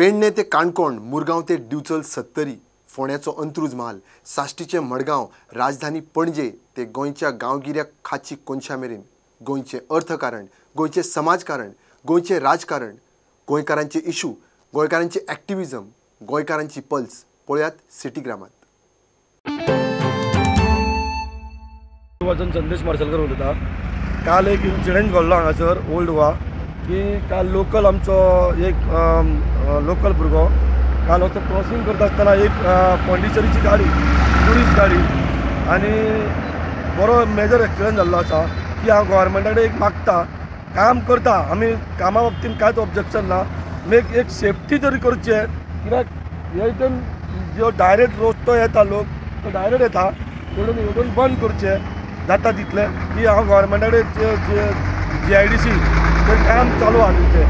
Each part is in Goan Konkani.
पेडणे ते काणकोण, मुरगांव ते दिवचल सत्तरी, फोंड्याचो अंत्रुज म्हाल, साश्टीचें मडगांव, राजधानी पणजे ते गोंयच्या गांवगिऱ्या खाची कोनशा मेरेन गोंयचें अर्थकारण, गोंयचें समाजकारण, गोंयचें राजकारण, गोंयकारांचे इशू, गोंयकारांचे ॲक्टिविजम, गोंयकारांची पल्स पळयात सिटीग्रामात। वचून संदेश मार्शलकर उलयता। काल एक इन्सिडंट घडलो हांगासर ओल्ड गोवा की काल लोकल आमचो एक लोकल भुरगो काल वचून क्रॉसिंग करता आसतना एक पॉंडिचेरीची गाडी, टुरिस्ट गाडी आनी बरो मेजर एक्सिडंट जाल्लो आसा की हांव गव्हर्मेंटा कडेन एक मागता, काम करता आमी, कामा बाबतीन कांयच ऑब्जेक्शन ना, मेक एक सेफ्टी तरी करचें कित्याक हे हितून जो डायरेक्ट रस्तो येता लोक तो डायरेक्ट येता तेडून हेतून बंद करचें जाता तितलें की हांव गव्हर्मेंटा कडेन GIDC ते काम चालू आहा तेंचें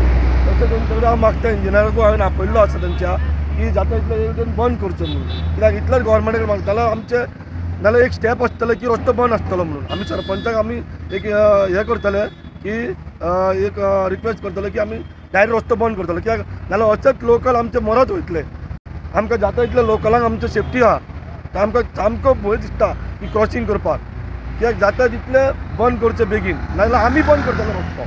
तशें तेंचे कडेन हांव मागता, इंजिनियराकूय हांवें आपयल्लो आसा तेंच्या की जाता तितलें हेतून बंद करचें म्हणून, कित्याक इतलेंच गव्हर्मेंटा कडेन मागता। जाल्यार आमचें नाल्यार एक स्टेप आसतलें की रस्तो बंद आसतलो म्हणून आमी सरपंचाक आमी एक हें करतले की एक रिक्वेस्ट करतले की आमी डायरेक्ट रस्तो बंद करतले, कित्याक नाल्यार अशेंच लोकल आमचे मरत वयतले। आमकां जाता तितले लोकलांक आमचें सेफ्टी आहा, आमकां सामको भंय दिसता की क्रॉसिंग करपाक, कित्याक जाता तितले बंद करचें बेगीन, नाजाल्यार आमी बंद करतले रस्तो।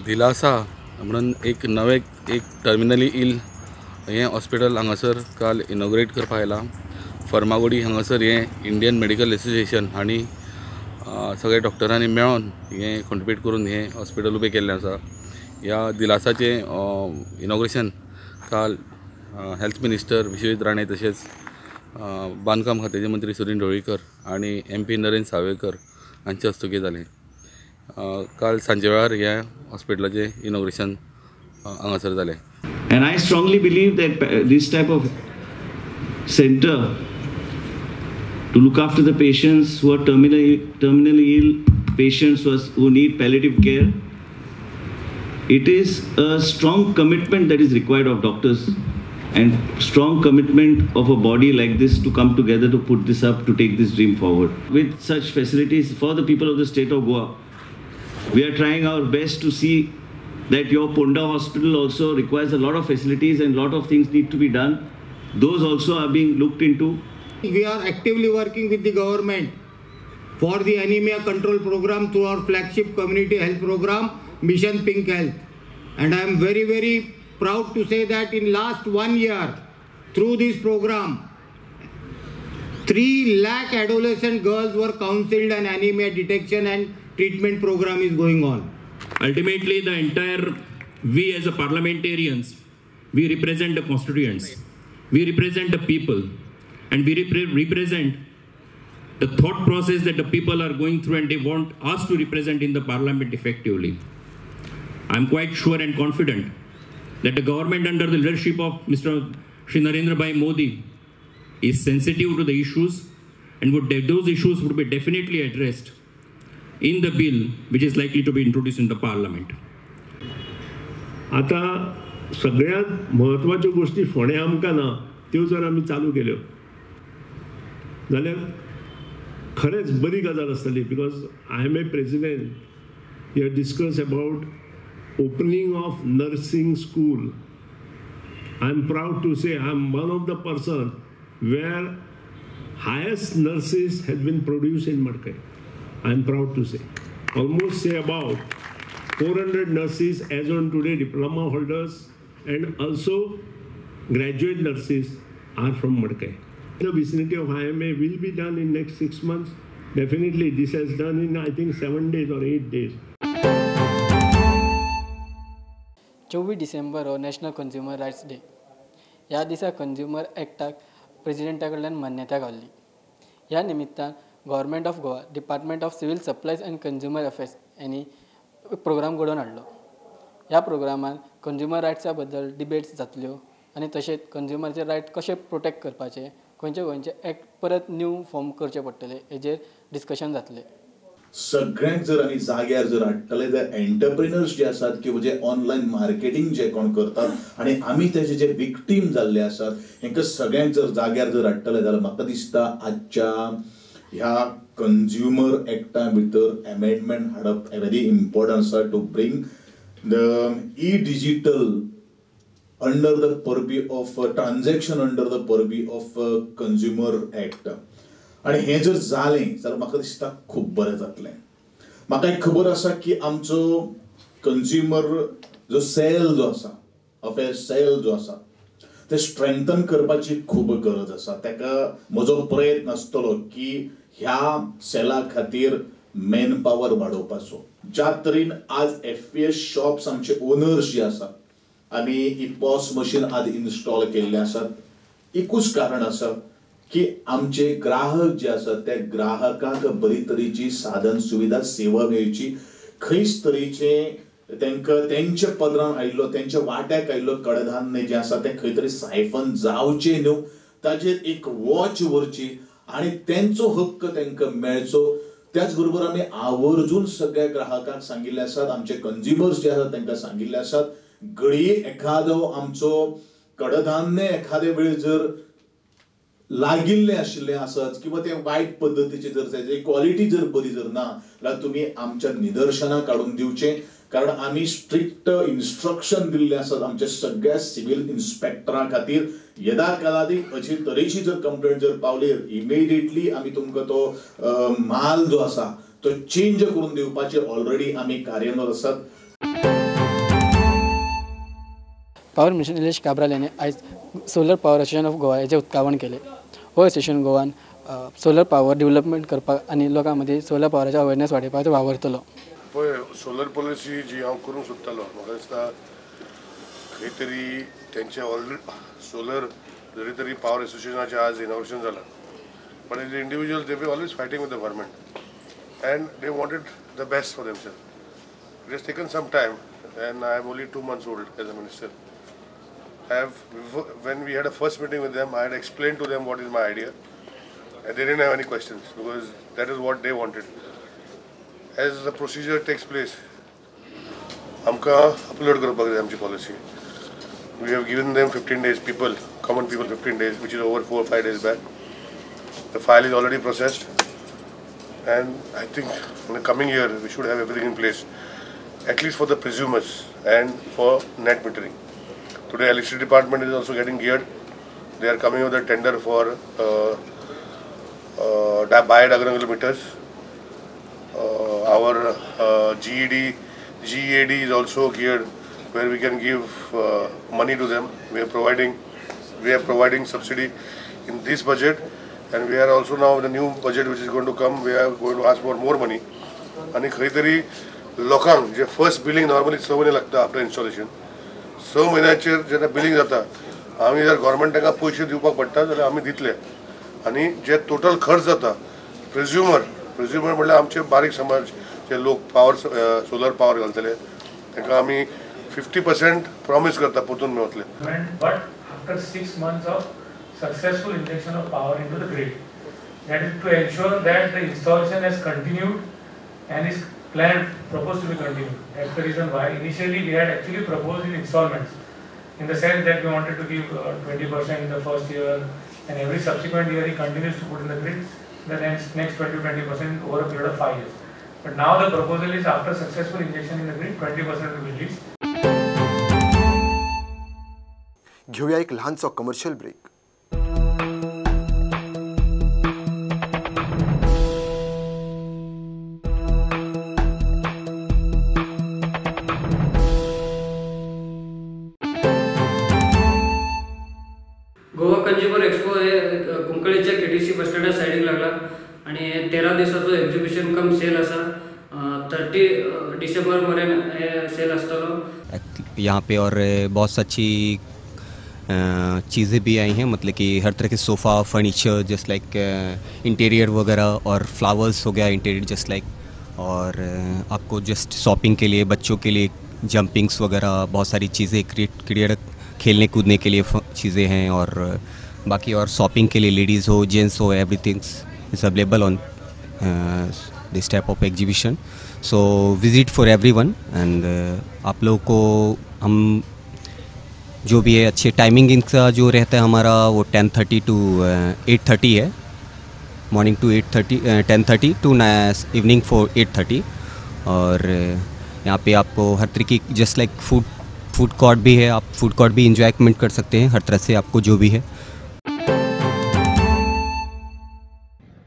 दिलासा म्हणून एक नवें एक टर्मिनली इल हें हॉस्पिटल हांगासर काल इनॉग्रेट करपाक आयलां। फर्मागुडी हांगासर हें इंडियन मेडिकल एसोसिएशन आनी सगळे डॉक्टरांनी मेळोन हें कॉन्ट्रिब्यूट करून हें हॉस्पिटल उबें केल्लें आसा। ह्या दिलासाचें इनॉग्रेशन काल हेल्थ मिनिस्टर विश्वजीत राणे तशेंच बांदकाम खात्याचे मंत्री सुदिन ढवळीकर आनी MP Narendra Sawaikar हांचे हस्तुकीं जालें। काल सांजे वेळार ह्या हॉस्पिटलाचें इनॉग्रेशन हांगासर जालें। And I strongly believe that this type of center to look after the patients who are terminally ill, patients who need palliative care, it is a strong commitment that is required of doctors and strong commitment of a body like this to come together to put this up, to take this dream forward. With such facilities for the people of the state of Goa, we are trying our best to see that your Ponda hospital also requires a lot of facilities and lot of things need to be done. Those also are being looked into. We are actively working with the government for the anemia control program through our flagship community health program, Mission Pink Health. And I am very, very proud to say that in last 1 year, through this program, 3 lakh adolescent girls were counseled and anemia detection and treatment program is going on. Ultimately, the entire, we as a parliamentarians, we represent the constituents, we represent the people, and we represent the thought process that the people are going through and they want us to represent in the parliament effectively. I am quite sure and confident that the government under the leadership of Mr. Shri Narendra Bhai Modi is sensitive to the issues and would those issues would be definitely addressed in the bill which is likely to be introduced in the parliament. आता सगळ्यात महत्त्वाच्यो गोष्टी फोंड्या आमकां ना त्यो जर आमी चालू केल्यो जाल्यार खरेंच बरी गजाल आसतली, because I am a president, you have discuss about opening of nursing school. I am proud to say I am one of the person where highest nurses has been produce in Madkai. I am proud to say, almost say about 400 nurses as on today, diploma holders and also graduate nurses are from Madkai. The vicinity of IMA will be done in next 6 months. Definitely this has done in I think 7 days or 8 days. 24 December हो नॅशनल कंज्युमर रायट्स डे. ह्या दिसा कंज्युमर एक्टाक प्रेजिडेंटा कडल्यान मान्यताय गावल्ली. ह्या निमित्तान Government of Goa, Department of Civil Supplies and Consumer Affairs यांनी प्रोग्राम घडोवन हाडलो. ह्या प्रोग्रामान कंज्युमर रायट्सा बद्दल डिबेट्स जातल्यो आनी तशेंच कंज्युमरचे रायट कशे प्रोटेक्ट करपाचे, खंयचे खंयचे एक्ट परत न्यू फॉर्म करचे पडटले हेजेर डिस्कशन जातलें. सगळ्यांक जर आमी जाग्यार जर हाडटले जाल्यार एंटरप्रिनर्स जे आसात किंवा जे ऑनलायन मार्केटींग जे कोण करतात आनी आमी तेजे जे विक्टीम जाल्ले आसात हेंकां सगळ्यांक जर जाग्यार जर हाडटले जाल्यार म्हाका दिसता आजच्या ह्या कंज्युमर एक्टा भितर एमेंडमेंट हाडप व्हेरी इम्पॉर्टंट आसा to bring The e digital under the purview of transaction under the purview of consumer act आनी हें जर जालें जाल्यार म्हाका दिसता खूब बरें जातलें. म्हाका एक खबर आसा की आमचो कंज्युमर जो सेल जो आसा, अफेयर सेल जो आसा, ते स्ट्रेंथन करपाची खूब गरज आसा. ताका म्हजो प्रयत्न आसतलो की ह्या सेला खातीर मॅन पावर वाडोवपाचो. ज्या तरेन आज एफपीएस शॉप्स आमचे ओनर्स जे आसा, आमी ही पॉस मशीन आज इन्स्टॉल केल्ले आसात, एकूच कारण आसा की आमचे ग्राहक जे आसात त्या ग्राहकांक बरी तरेची साधन सुविधा सेवा मेळची, खंयच तरेचे तांकां तेंच्या पदरान आयिल्लो तेंच्या वाट्याक आयिल्लो कडधान्य जें आसा तें खंय तरी सायफन जावचें न्हू, ताजेर एक वॉच व्हरची आनी तेंचो हक्क तांकां मेळचो. त्याच बरोबर आमी आवर्जून सगळ्या ग्राहकांक सांगिल्लें आसात, आमचे कंज्युमर्स जे आसात तांकां सांगिल्लें आसात, घडये एखादो आमचो कडधान्य एखादे वेळ जर लागिल्लें आशिल्लें आसत किंवा तें वायट पद्दतीचें जर ताची क्वॉलिटी जर बरी जर ना जाल्यार तुमी आमच्या निदर्शनाक काडून दिवचें, कारण आमी स्ट्रिक्ट इन्स्ट्रक्शन दिल्लें आसात आमच्या सगळ्या सिव्हील इन्स्पेक्टरां खातीर. येदा कालादीक अशी तरेची जर कंप्लेंट जर पावली इमिडिएटली आमी तुमकां तो माल जो आसा तो चेंज करून दिवपाचे ऑलरेडी आमी कार्यान्वित आसात. पावर मिनिस्टर निलेश काब्राल यांनी आयज solar power association of Goa हेचें उक्तावण केलें. हो एसोसिएशन गोवान सोलर पावर डेव्हलपमेंट करपाक आनी लोकां मदीं सोलर पावराचें अवेरनेस वाडोवपाक वावरतलो. पळय, सोलर पॉलिसी जी हांव करूंक सोदतालो, म्हाका दिसता खंय तरी तेंचे ऑलरेडी सोलर जरी तरी पावर एसोसिएशनाचें आज इनॉग्रेशन जालां, but as individual they be always fighting with the government and they wanted the best for themselves. It has taken some time and I am only 2 months old as a minister. When we had a first meeting with them, I had explained to them what is my idea, and they didn't have any questions because that is what they wanted. As the procedure takes place, amka upload karpak jai amchi policy. We have given them 15 days, people, common people 15 days, which is over 4 or 5 days back. The file is already processed, and I think in the coming year we should have everything in place, at least for the prosumers and for net metering. Today, electricity department is also getting geared. They are coming with a tender for bidiagonal meters. Our GEAD is also geared, where we can give money to them. We are providing subsidy in this budget, and we are also now in the new budget which is going to come, we are going to ask for more money. आणि खंय तरी लोकांक जे फर्स्ट बिलिंग नॉर्मली 6 म्हयने लागता आफ्टर इन्स्टॉलेशन, 6 म्हयन्याचेर जेन्ना बिलिंग जाता आमी जर गव्हर्मेंट तांकां पयशे दिवपाक पडटा जाल्यार आमी दितले. आनी जे टोटल खर्च जाता प्रिज्युमर म्हणल्यार आमचे बारीक समाज जे लोक पावर सोलर पावर घालतले तांकां आमी 50% प्रॉमीस करता परतून मेळटले. But after 6 months of successful injection of power into the grid, that is to ensure that the installation has continued and is planned, proposed to be continued. That's the reason why initially we had actually proposed in installments, in the sense that we wanted to give 20% in the first year, and every subsequent year he continues to put in the grid the next 20% over a period of 5 years. But now the proposal is after successful injection in the grid, 20% will be released. घेऊया एक लहानसो commercial break. Goa consumer expo हे कुंकळीच्या केटीसी बस स्टँडा सायडीक लागला आणि 13 दिसाचो एक्झिबिशन कम सेल आसा. 30 डिसेंबर मेरेन हे सेल आसतलो यहाँ पे. और बहुत अच्छी चीज़ें भी आई हैं, मतलब कि हर तरह K sofa, furniture, just like interior वगैरह, और फ्लावर्स हो गया इंटीरियर जस्ट लाइक, और आपको जस्ट शॉपिंग के लिए, बच्चों के लिए जंपिंग्स वगैरह, बहुत सारी चीज़ें क्रिएट खेलने कूदने के लिए चीज़ें हैं. और बाकी और शॉपिंग के लिए लेडीज़ हो, जेंट्स हो, everythings is available on this type of exhibition. So visit for everyone. And आप लोगों को हम जो भी है अच्छे टाइमिंग इनका जो रहता है हमारा वो 10:30 to 8:30 है, मॉर्निंग टू 8:30, 10:30 टू इवनिंग 8:30. और यहाँ पे आपको हर तरह की जस्ट लाइक फूड कोर्ट भी है, आप फूड कोर्ट भी इंजॉयमेंट कर सकते हैं, हर तरह से आपको जो भी है।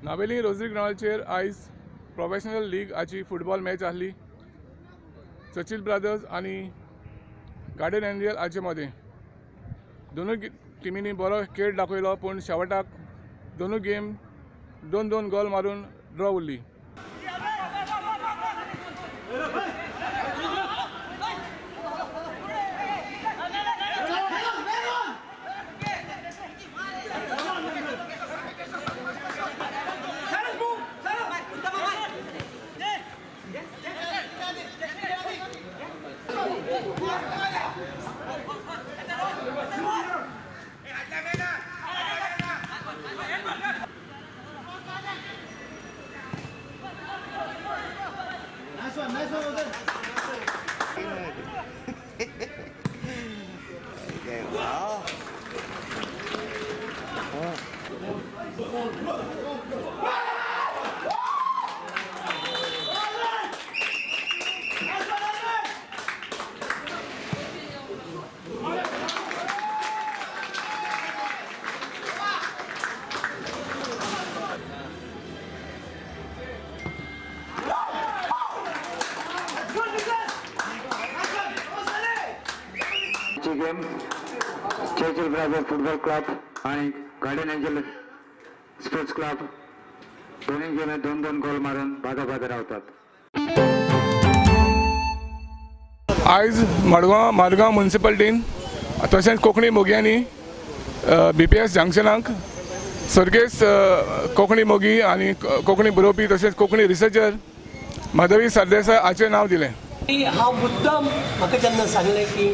नावेली रोजरी ग्राउंडाचेर आयज प्रोफेशनल लीगाची फुटबॉल मॅच आहली चर्चिल ब्रदर्स आनी गार्डन एंजल हाचे मदें। दोनूय टिमींनी बरो खेळ दाखयलो, पूण शेवटाक दोनूय गेम 2-2 गोल मारून ड्रॉ उरली। Game Churchill brother football club आणि गार्डन एंजल स्पोर्ट्स क्लब दोन्ही गेम 2-2 गोल मारून भागाभाग रावतात। आयज मडगांव म्युनिसिपालिटीन तशेंच कोंकणी मोग्यांनी BPS जंक्शनाक सर्गेस्त कोंकणी मोगी आनी कोंकणी बरोवपी तशेंच कोंकणी रिसर्चर माधवी सरदेसाय हाचें नांव दिलें। हांव मुद्दाम म्हाका जेन्ना सांगलें की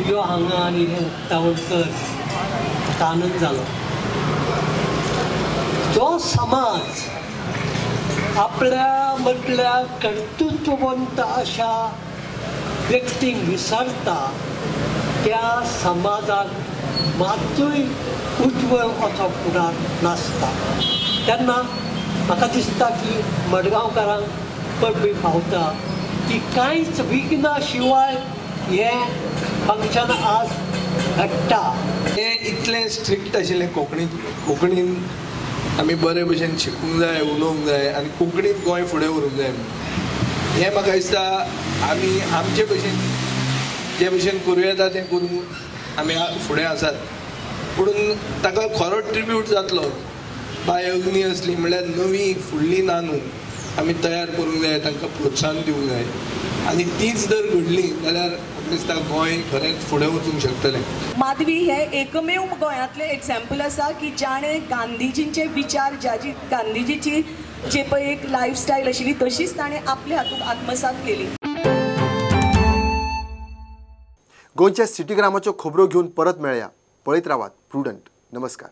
यो हांगा आनी हें उक्तावण कर, म्हाका आनंद जालो। जो समाज आपल्या मदल्या कर्तृत्ववंत अशा व्यक्तींक विसरता त्या समाजाक मातूय उज्वल असो फुडार नासता। तेन्ना म्हाका दिसता की मडगांवकारांक परबी फावता की कांयच विघ्ना शिवाय हें फंक्शन आज घडटा। हें इतलें स्ट्रिक्ट आशिल्लें कोंकणीन आमी बरे भशेन शिकूंक जाय, उलोवंक जाय आनी कोंकणींत गोंय फुडें व्हरूंक जाय। हें म्हाका दिसता आमी आमचे भशेन जे भशेन करूं येता तें करूंक आमी फुडें आसात, पूण ताका खरो ट्रिब्यूट जातलो बाय अग्नी असली म्हणल्यार नवी फुडली ना न्हू आमी तयार करूंक जाय, तांकां प्रोत्साहन दिवंक जाय आनी तीच जर घडली जाल्यार म्हाका दिसता गोंय खरेंच फुडें वचूंक शकतलें। माधवी हे एकमेव गोंयांतलें एग्जाम्पल आसा की जाणें गांधीजींचे विचार, ज्याची गांधीजीची जे पळय एक लायफस्टायल आशिल्ली तशीच ताणें आपल्या हातूंत आत्मसात केली। गोंयच्या सिटीग्रामाच्यो खबरो घेवन परत मेळया। पळयत रावात प्रुडंट। नमस्कार।